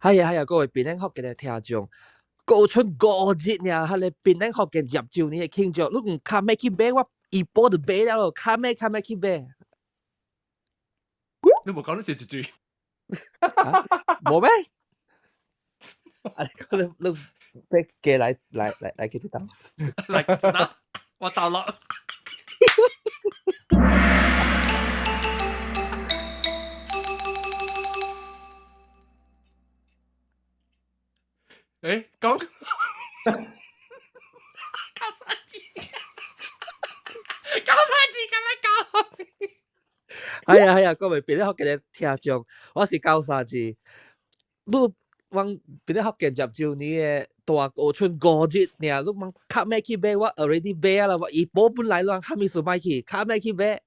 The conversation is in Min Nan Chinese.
係啊係啊，各位檳城福建的聽眾，過出5日爾，彼个檳城福建10週年的慶祝，你毋較欲去買，我一波就買了囉，較欲較欲去買。你無講你是一句。啊？無咩？啊，你你欲過來來來來去倒。來知道，我到了。欸，講。九三字，九三字咁樣講。係啊係啊，各位檳城福建的聽眾，我是九三字。你往檳城福建10週年的大高春5日爾，你往較欲去買，我 already 買啦，我伊保本來攏啥物事莫去，較欲去買。